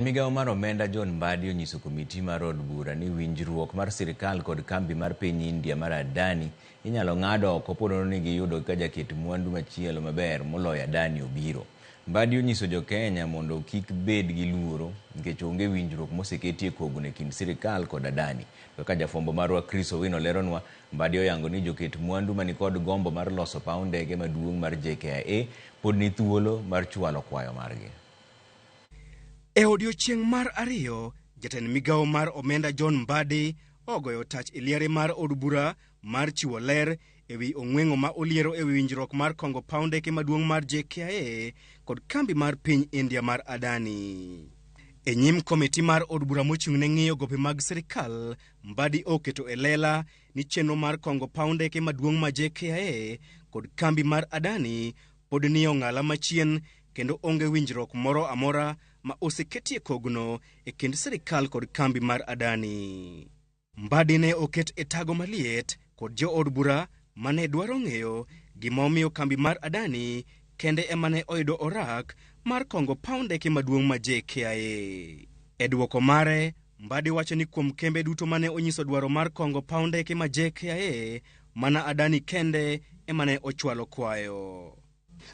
Migawo mar omenda John Mbadi onyiso komiti mar od bura ni winjruok mar sirkal kod kambi mar piny India mar Adani inyalo ng'ad oko ponono ni giyudo ka jaket mwandu machielo maber moloyo Adani obiro. Mbadi onyiso jokenya mondo kik bed gi luoro nikech onge winjruok moseketie kogno e kind sirkal kod Adani. Kaka jafwambo marwa Chris Owino leronwa, Mbadi oyango ni joket mwandu manikod gombo mar loso paw ndege maduong' mar JKIA pod ni thuolo mar chwalo kwayo margi. E odiechieng' mar ariyo, jatend migawo mar omenda John Mbadi ogoyo tach e liare mar od bura mar chiwo ler e wi ong'weng'o ma oliero e wi winjruok mar kongo paw ndeke maduong' mar JKIA kod kambi mar piny India mar Adani. E nyim komiti mar od bura mochung' ne ng'iyo gope mag sirkal, Mbadi oketo e lela ni chenro mar kongo paw ndeke maduong' ma JKIA kod kambi mar Adani pod nie ong'ala machien kendo onge winjruok moro amora ma oseketie kogno e kind sirkal kod kambi mar Adani. Mbadi ne oket e tago maliet kod jood bura mane dwaro ng'eyo gima omiyo kambi mar Adani kende ema ne oyudo orak mar kongo paw ndeke maduong' ma JKIA. E dwoko mare, Mbadi wacho ni kuom kembe duto mane onyiso dwaro mar kongo paw ndeke ma JKIA, mana Adani kende ema ne ochwalo kwayo.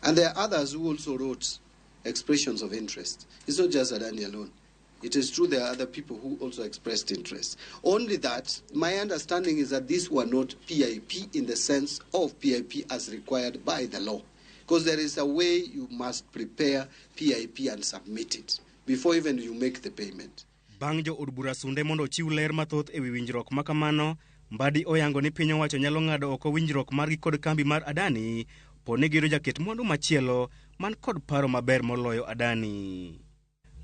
And there are others who also wrote expressions of interest. It's not just Adani alone. It is true there are other people who also expressed interest. Only that my understanding is that these were not PIP in the sense of PIP as required by the law. Because there is a way you must prepare PIP and submit it before even you make the payment. Bang' jo od bura sunde mondo ochiw ler mathoth e wi winjruok ma kamano, Mbadi oyango ni piny owacho nyalo ng'ado oko winjruok margi kod kambi mar Adani po ni giyudo jaket mwandu machielo man kod paro maber moloyo Adani.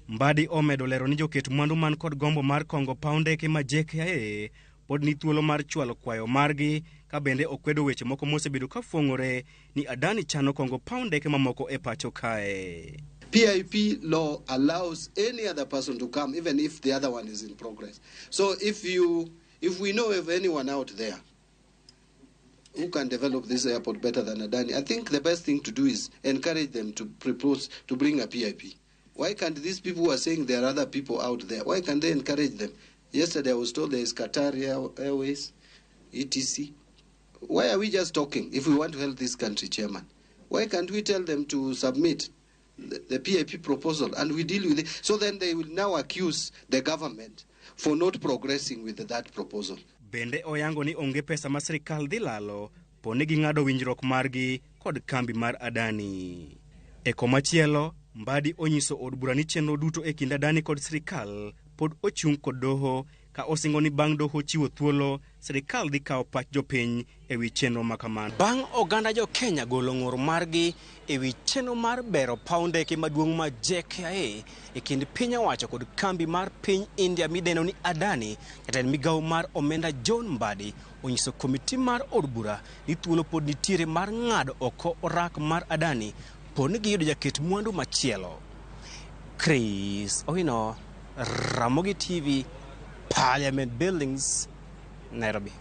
Mbadi omedo lero ni joket mwandu man kod gombo mar kongo paw ndeke ma JKIA pod ni thuolo mar chwalo kwayo margi ka bende okwedo weche moko mosebedo ka fuong'ore ni Adani chano kongo paw ndeke mamoko e pacho kae. PIP law allows any other person to come even if the other one is in progress. So if we know of anyone out there who can develop this airport better than Adani, I think the best thing to do is encourage them to propose to bring a PIP. Why can't these people who are saying there are other people out there, why can't they encourage them? Yesterday I was told there is Qatar Airways, etc. Why are we just talking if we want to help this country, Chairman? Why can't we tell them to submit the PIP proposal and we deal with it? So then they will now accuse the government for not progressing with that proposal. Bende oyango ni onge pesa ma sirkal dhi lalo po ni ging'ado winjruok margi kod kambi mar Adani. E komachielo, Mbadi onyiso od bura ni chenro duto e kind Adani kod sirkal pod ochung' kod doho ka osingo ni bang' doho chiwo thuolo, sirkal dhi kawo pach jopiny e wi chenro ma kamano. Bang' oganda jo Kenya golo ng'ur margi e wi chenro mar bero paw ndeke maduong' ma JKIA e kind piny owacho kod kambi mar piny India midendo ni Adani, jatend migawo mar omenda John Mbadi onyiso komiti mar od bura ni thuolo pod nitiere mar ng'ado oko orak mar Adani po ni giyudo jaket mwandu machielo. Chris Owino, Ramogi TV, Parliament Buildings, Nairobi.